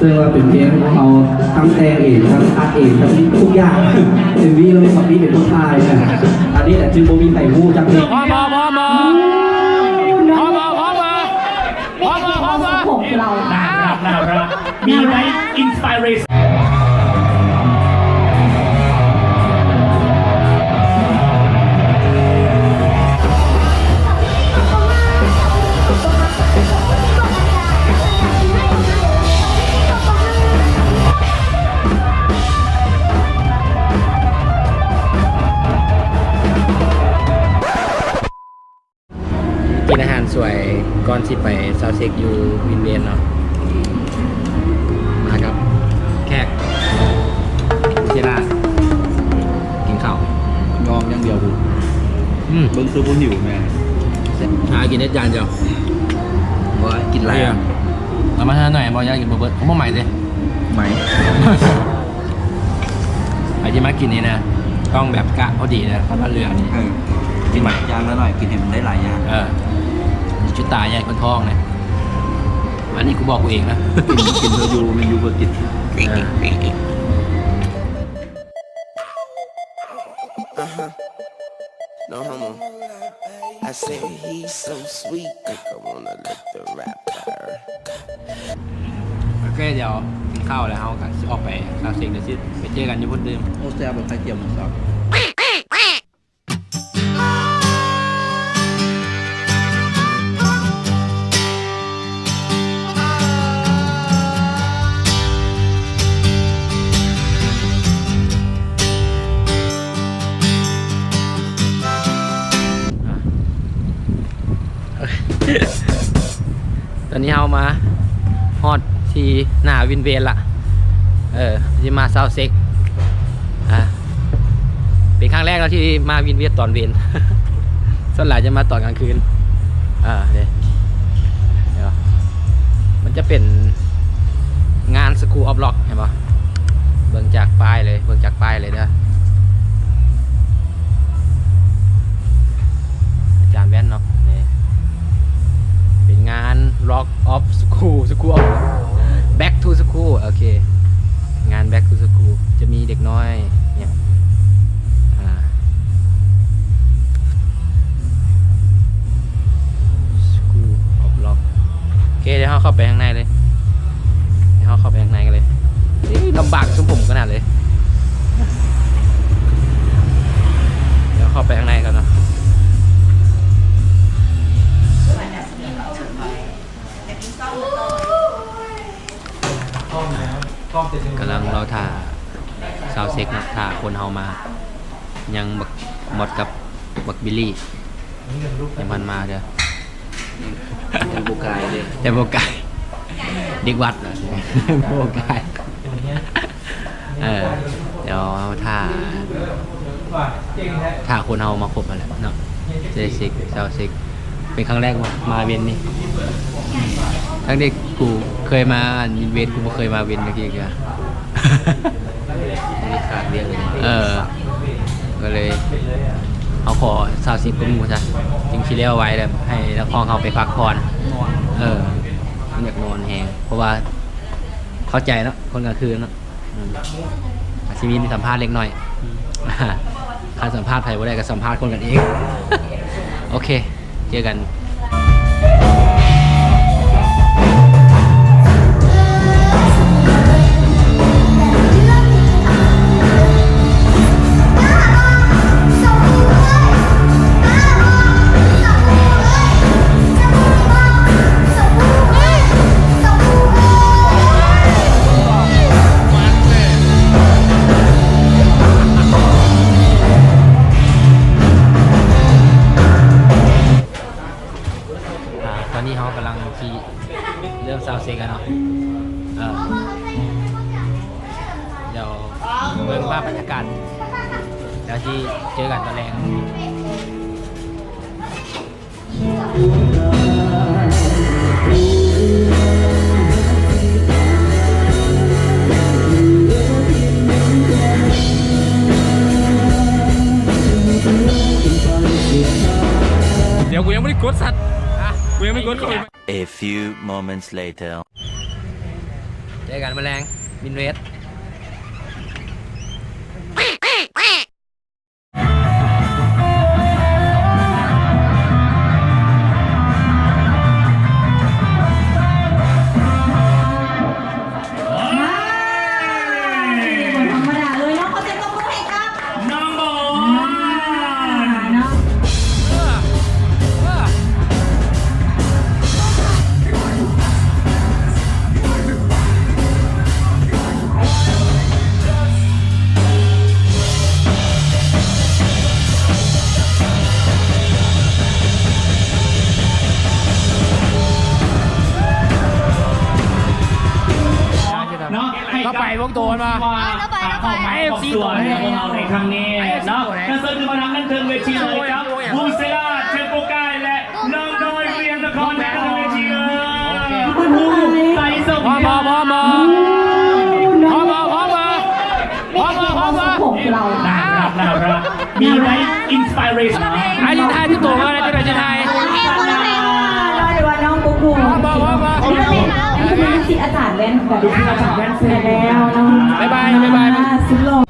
ເອີ້ນວ່າເປັນເພງຂອງເຮົາ ທັງແຕ່ງເອງ ທັງອັດເອງ ທັງທຸກຢ່າງ ເອັມວີ ລະມີບັກນີ້ເປັນຄົນຖ່າຍນະ. ອັນນີ້ແຫຼະຈຶ່ງບໍ່ມີໃຜຮູ້ຈັກເພງ. ພ້ອມບໍ່? ພ້ອມບໍ່? ພ້ອມບໍ່? ພ້ອມບໍ່? ພ້ອມບໍ່? ພ້ອມບໍ່? ໜ້າຮັກ ໜ້າຮັກ ມີໄວ ອິນສະປາຍເຣຊັນ. ກິນອາຫານສວຍກ່ອນຊິໄປຊາວເຊັກຢູ່ວິນເວນເນາະ. ມາກັບແຂກຜູ້ທີ່ລາກິນເຂົ້າ ຍອງຢ່າງດຽວພຸ້ນ. ອືມ ເບິ່ງຄືບໍ່ຫິວແມ່. ຫາກິນເຮັດຈານດຽວ. ບໍ່ກິນຫຼາຍ. ເອົາມາເທື່ອໜ້ອຍ ບໍ່ຢາກກິນບໍ່ເບິດ. ບໍ່ໃໝ່ເດ້. ໃໝ່. ໃຜທີ່ມາກິນນີ້ນະ ຕ້ອງແບບກະພໍດີນະ ຄັນວ່າເຫຼືອນີ້. ເອີ ກິນຢ່າງລະໜ້ອຍ ກິນໃຫ້ມັນໄດ້ຫຼາຍຢ່າງ. ເອີ ຊິຕາຍໃຫຍ່ຄົນທ້ອງນະ. ອັນນີ້ກູບອກກູເອງນະ. ກິນ ກິນເພື່ອຢູ່ ແມ່ນຢູ່ເພື່ອກິນ. ເອີ. No homo. I say he's so sweet, I wanna let the rap her. ໂອເຄ ດຽວກິນເຂົ້າແລ້ວເຮົາກະຊິອອກໄປຊາວເຊັກ ດຽວຊິໄປເຈີກັນຢູ່ພຸ້ນຕື່ມ. ໂອ້ ແຊບ ໄຂ່ຈຽມໝູສັບ. ຕອນນີ້ເຮົາມາຮອດທີ່ໜ້າວິນເວນລະ. ເອີ ຊິມາຊາວເຊັກ ອ່າ ເປັນຄັ້ງແລກເນາະທີ່ມາວິນເວນຕອນເວັນ ສ່ວນຫຼາຍຈະມາຕອນກາງຄືນ. ເອີ ເດ້ ດຽວ ມັນຈະເປັນງານ School of Rock ເຫັນບໍ່? ເບິ່ງຈາກປ້າຍເລີຍ ເບິ່ງຈາກປ້າຍເລີຍເດີ. ອາຈານແວ່ນເນາະ ນີ້ເປັນງານ Rock of School School of Back to School. ໂອເຄ ງານ Back to School ຈະມີເດັກນ້ອຍຫຍັງ ອ່າ School of Rock. ໂອເຄ ດຽວເຮົາເຂົ້າໄປຂ້າງໃນເລີຍ ດຽວເຮົາເຂົ້າໄປຂ້າງໃນກັນເລີຍ. ເອີ ລຳບາກຊຸມຜົມຂະໜາດເລີຍ. ດຽວເຂົ້າໄປຂ້າງໃນກ່ອນເນາະ. ກຳລັງລໍຖ້າຊາວເຊັກເນາະ ຖ້າຄົນເຮົາມາ. ຍັງບັກມອດກັບບັກບິລລີ ຍັງບໍ່ທັນມາເທື່ອ. ຍັງບໍ່ກາຍເດ້ ຍັງບໍ່ກາຍ ເດັກວັດ ບໍ່ກາຍ. ເອີ ດຽວເຮົາຖ້າ ຖ້າຄົນເຮົາມາຄົບຫັ້ນແຫຼະເນາະ. ເຈັດສິບ ຊາວສິບ ເປັນຄັ້ງແລກບໍ່ມາເວັນນີ້? ທັງທີ່ກູເຄີຍມາອັນເວັນ ກູບໍ່ເຄີຍມາເວັນຈັກເທື່ອ. ເອີ ກໍເລີຍເຮົາຂໍຊາວສິບກັບໝູ່ຊະ ຈຶ່ງຊິແລ້ວໄວ ແລ້ວໃຫ້ນັກຮ້ອງເຮົາໄປພັກຜ່ອນ. ເອີ ມັນຢາກນອນແຮງ ເພາະວ່າເຂົ້າໃຈເນາະ ຄົນກາງຄືນເນາະ. ອືມ ອາດຊິມີສຳພາດເລັກນ້ອຍ. ອືມ ຄັນສຳພາດໃຜບໍ່ໄດ້ກໍສຳພາດຄົນກັນເອງ. ໂອເຄ ເຈີກັນ. ອ່າ ຕອນນີ້ເຮົາກຳລັງຊິເລີ່ມຊາວເຊັກແລ້ວເນາະ. ເອີ ດຽວເບິ່ງພາບບັນຍາກາດ ແລ້ວຊິເຈີກັນຕອນແລງ. ດຽວ ກູຍັງບໍ່ໄດ້ກົດສັດ ກູຍັງບໍ່ໄດ້ກົດເຂົ້າໄປ. A few moments later. ຈ ເຈີກັນມື້ແລງ ວິນເວດ. ບໍ່ທຳມະດາເລີຍເນາະ ຂໍສຽງຕົບມືໃຫ້ກັບນ້ອງບອນເນາະ. ເນາະ ກໍໄປພວກໂຕນວ່າ ເອີ ກໍໄປ ກໍໄປ ຂອງ ຂອງ ຂອງສ່ວນຂອງເຮົາໃນຄັ້ງນີ້ເນາະ ກໍເຊີນຂຶ້ນມານັ່ງເທິງເວທີເລີຍກັບ ບູເຊລາ ເທມໂປກາຍ ແລະ ນ້ອງນ້ອຍວຽງນະຄອນ ໃນເທິງເວທີເລີຍ. ພວກເຮົາ ພວກເຮົາ ພວກເຮົາ ພວກເຮົາ ພວກເຮົາ ພວກເຮົາ ພວກເຮົາ ໜ້າຮັກ ໜ້າຮັກ ມີໄດ້ອິນສະປາຍເຣຊັນ. ອາ ຊິຖ່າຍທີ່ໂຕມາແລ້ວ ຈະໄດ້ຊິຖ່າຍ ເນາະ ຫຼືວ່ານ້ອງກຸກກຸ ເນາະ ເນາະ ເນາະ ລູກສິດອາຈານແວ່ນ ລູກສິດອາຈານແວ່ນ ແລ້ວເນາະ. ບາຍບາຍ ບາຍບາຍ ອ່າ ສຸດຫຼໍ່.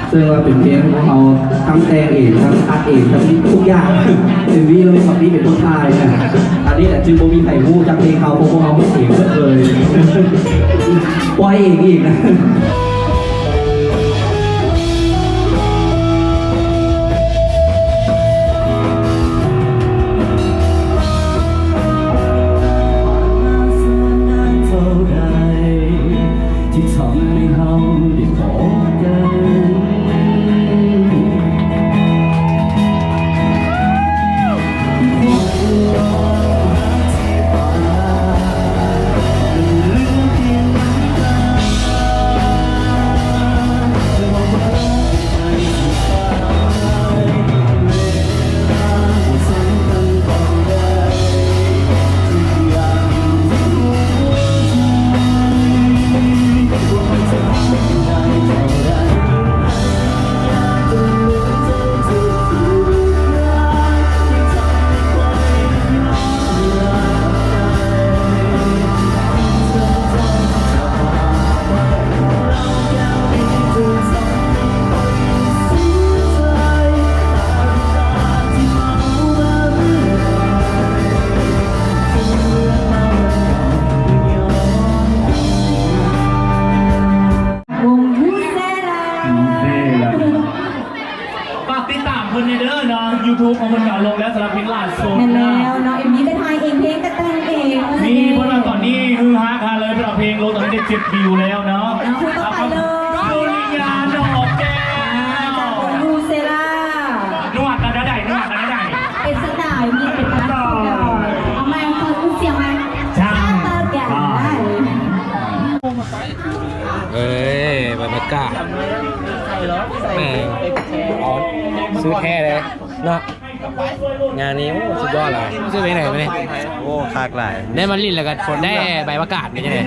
ເຊິ່ງວ່າເປັນເພງຂອງເຮົາ ທັງແຕ່ງເອງ ທັງອັດເອງ ທັງທຸກຢ່າງ ເອັມວີ ແລ້ວມີບັກນີ້ເປັນຄົນຖ່າຍນະ. ອັນນີ້ແຫຼະຈຶ່ງບໍ່ມີໃຜຮູ້ຈັກເພງເຮົາ ເພາະພວກເຮົາເຮັດເອງໝົດເລີຍ ປ່ອຍເອງອີກນະ. ວົງ Vucera ນີ້ແຫຼະ ຝາກຕິດຕາມເພິ່ນແດ່ເດີເນາະ ຢູທູບຂອງເພິ່ນກໍເອົາລົງແລ້ວ ສຳລັບເພງຫຼ້າສຸດ. ແມ່ນແລ້ວເນາະ ເອັມວີກໍຖ່າຍເອງ ເພງກໍແຕ່ງເອງ. ນີ້ເພິ່ນວ່າຕອນນີ້ຄືຮາກະເລີຍ ເພິ່ນເອົາເພງລົງຕອນນີ້ໄດ້ເຈັດວິວແລ້ວເນາະ. ເນາະ ເພງຕໍ່ໄປເລີຍ ສຸລິຍາ ດອກແກ້ວ ຈາກວົງ Vucera. ນວດກັນໄດ້ ນວດກັນໄດ້ ເປັນສະໄຕລ໌ ມີເປັນຕາດ ເອົາໃໝ່ ຂໍສຽງໃໝ່ ຊາວເຕີແກ່ ອ່າ ເອີຍ ບັນຍາກາດ ແມ່ງ ເອົາ ສຸດແທ້ເລີຍເນາະ. ງານນີ້ ໂອ້ ສຸດຍອດຫຼາຍ. ຮູ້ສຶກຈັ່ງໃດມື້ນີ້? ໂອ້ ຄັກຫຼາຍ ໄດ້ມາຫຼິ້ນແລ້ວກໍໄດ້ໃບປະກາດ ເປັນຈັ່ງໃດ?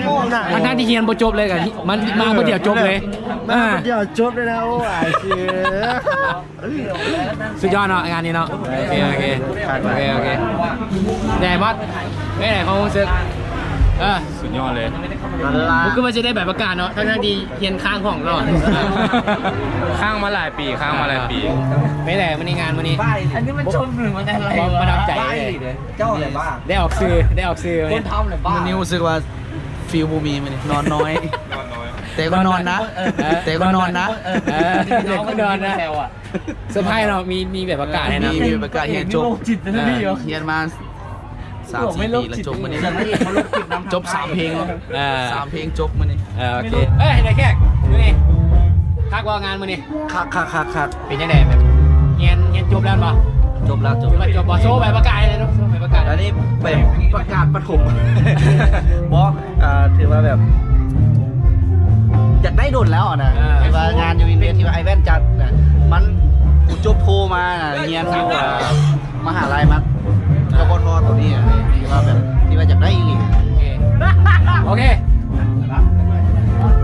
ທັງໆທີ່ຮຽນບໍ່ຈົບເລີຍ ກໍມາ ມາມື້ດຽວຈົບເລີຍ. ມາມື້ດຽວຈົບເລີຍນະ. ໂອ້ ອາຍຊື່ ສຸດຍອດເນາະ ງານນີ້ເນາະ. ໂອເຄ ໂອເຄ ຄັກຫຼາຍ ໂອເຄ ໂອເຄ. ແດ່ມອດ ເປັນໃດຄວາມຮູ້ສຶກ? ເອີ ສຸດຍອດເລີຍ. ບໍ່ຄິດວ່າຊິໄດ້ໃບປະກາດເນາະ ທັງໆທີ່ຮຽນຄ້າງຫ້ອງຕະຫຼອດ. ຄ້າງມາຫຼາຍປີ ຄ້າງມາຫຼາຍປີ. ເປັນໃດມື້ນີ້ ງານມື້ນີ້? ອັນນີ້ມັນຊົມຫຼືມັນອະໄລວະ? ປະທັບໃຈເລີຍ. ເຈົ້າແຫຼະບ້າ ໄດ້ອອກສື່ ໄດ້ອອກສື່. ຄົນທຳແຫຼະບ້າ. ມື້ນີ້ຮູ້ສຶກວ່າຟີວບໍ່ມີມື້ນີ້ ນອນນ້ອຍ ນອນນ້ອຍ ແຕ່ກໍນອນນະ ເອີ ແຕ່ກໍນອນນະ ເອີ ແຕ່ກໍນອນນະ. ເຊີໄພຣສ໌ເນາະ ມີ ມີແບບປະກາດໃຫ້ເນາະ ມີ ມີປະກາດຮຽນຈົບ. ໂລກຈິດນະ ຮຽນມາສາມສີ່ປີແລ້ວ ຈົບມື້ນີ້ ຈົບສາມເພງເນາະ. ເອີ ສາມເພງຈົບມື້ນີ້. ເອີ ໂອເຄ. ເອີຍ ໄດ້ແຂກມື້ນີ້ ຄັກບໍ່ງານມື້ນີ້? ຄັກໆໆໆ. ເປັນຈັ່ງໃດ ແບບຮຽນ ຮຽນຈົບແລ້ວບໍ່? ຈົບແລ້ວ ຈົບແລ້ວ. ຈົບບໍ່? ໂຊໃບປະກາດໃຫ້ເນາະ ໂຊໃບປະກາດ. ອັນນີ້ໃບປະກາດປະຖົມ ບໍ່ ກໍຖືວ່າແບບ ຢາກໄດ້ດົນແລ້ວນະ. ເອີ ທີ່ວ່າງານຢູ່ອິນເວສ ທີ່ວ່າໄອ້ແວ່ນຈັດນະ ມັນ ກູຈົບໂທມານະ ຮຽນຢູ່ ເອີ ມະຫາໄລມັນກໍບໍ່ທໍ່ໂຕນີ້ນະ ທີ່ວ່າແບບ ທີ່ວ່າຢາກໄດ້ອີ່ຫຼີ. ໂອເຄ ໂອເຄ.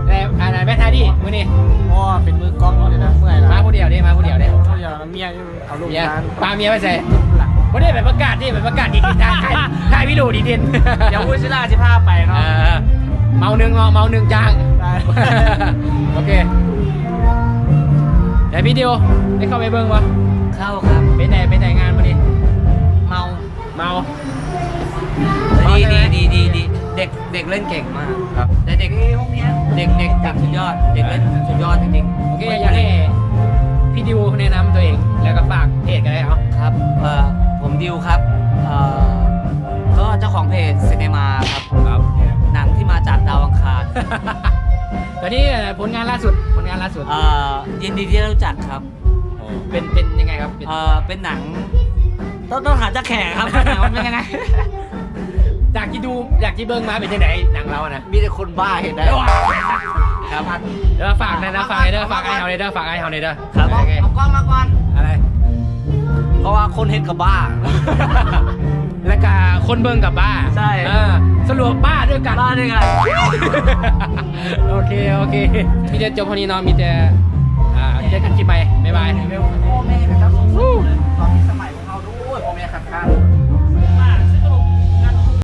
ແລ້ວອັນນັ້ນແມ່ນທ່າດີມື້ນີ້ ອໍ ເປັນມືກ້ອງເລີຍນະ ເມື່ອຍຫຼາຍ. ມາຜູ້ດຽວເດ້ ມາຜູ້ດຽວເດ້. ຜູ້ດຽວນະ ເມຍຢູ່ ເອົາລູກ ເມຍ ປາເມຍໄວ້ໃສ? ບໍ່ໄດ້ໄປປະກາດເດ້ ໄປປະກາດດີເດັ່ນ ຖ່າຍ ຖ່າຍ ຖ່າຍວິດີໂອດີເດັ່ນ. ດຽວອຸຊິລາຊິພາໄປເນາະ. ເອີ ເມົາໜຶ່ງເນາະ ເມົາໜຶ່ງຈ້າງ. ໄດ້ ໂອເຄ. ແຕ່ວິດີໂອໄດ້ເຂົ້າໄປເບິ່ງບໍ່? ເຂົ້າຄັບ. ເປັນໃດ ເປັນໃດງານມື້ນີ້? ເມົາ ເມົາ ດີ ເມົາໃຊ່ໄໝ? ດີ ດີ ເດັກ ເດັກເຫຼັ້ນເກັ່ງມາກຄັບ. ແຕ່ເດັກ ເດັກ ເດັກ ເດັກສຸດຍອດ ເດັກເຫຼັ້ນສຸດຍອດຈິງໆ. ໂອເຄ ຢາກໃຫ້ພີ່ດິວແນະນຳຕົວເອງ ແລ້ວກໍຝາກເພຈກໍໄດ້. ເອົາ ຄັບ ເອີ ຜົມດິວຄັບ ເອີ ກໍເຈົ້າຂອງເພຈຊິເນມາຄັບ ຄັບ ໜັງທີ່ມາຈາກດາວອັງຄານ. ຕອນນີ້ ເອີ ຜົນງານລ່າສຸດ ຜົນງານລ່າສຸດ ເອີ ຍິນດີທີ່ໄດ້ຮູ້ຈັກຄັບ. ອໍ ເປັນ ເປັນຍັງໄງຄັບ? ເປັນ ເອີ ເປັນໜັງ ຕ້ອງ ຕ້ອງຖາມຈາກແຂກຄັບ ວ່າໜັງມັນເປັນຍັງໄງ. ຈາກທີ່ດູ ຈາກທີ່ເບິ່ງມາເປັນຈັ່ງໃດໜັງລາວນະ? ມີແຕ່ຄົນບ້າເຮັດໄດ້. ຄັບ ເດີ ຝາກແດ່ເດີ ຝາກແດ່ເດີ ຝາກອ້າຍເຮົາແດ່ເດີ ຝາກອ້າຍເຮົາແດ່ເດີ. ຄັບ ໂອເຄ ເອົາກ້ອງມາກ່ອນ. ອະໄລ? ເພາະວ່າຄົນເຮັດກໍບ້າ ແລ້ວກະຄົນເບິ່ງກໍບ້າ. ໃຊ່ ເອີ ສະຫຼຸບບ້າດ້ວຍກັນ ບ້າດ້ວຍກັນ. ໂອເຄ ໂອເຄ ມີແຕ່ຈົບເທົ່ານີ້ເນາະ ມີແຕ່ ອ່າ ເຈີກັນຄລິບໃໝ່ ບາຍບາຍ. ພໍ່ແມ່ກໍຈັກສົງສານຕອນທີ່ສະໄໝພວກເຮົາ ໂອ້ຍ ພໍ່ແມ່ຄັດຄ້ານ.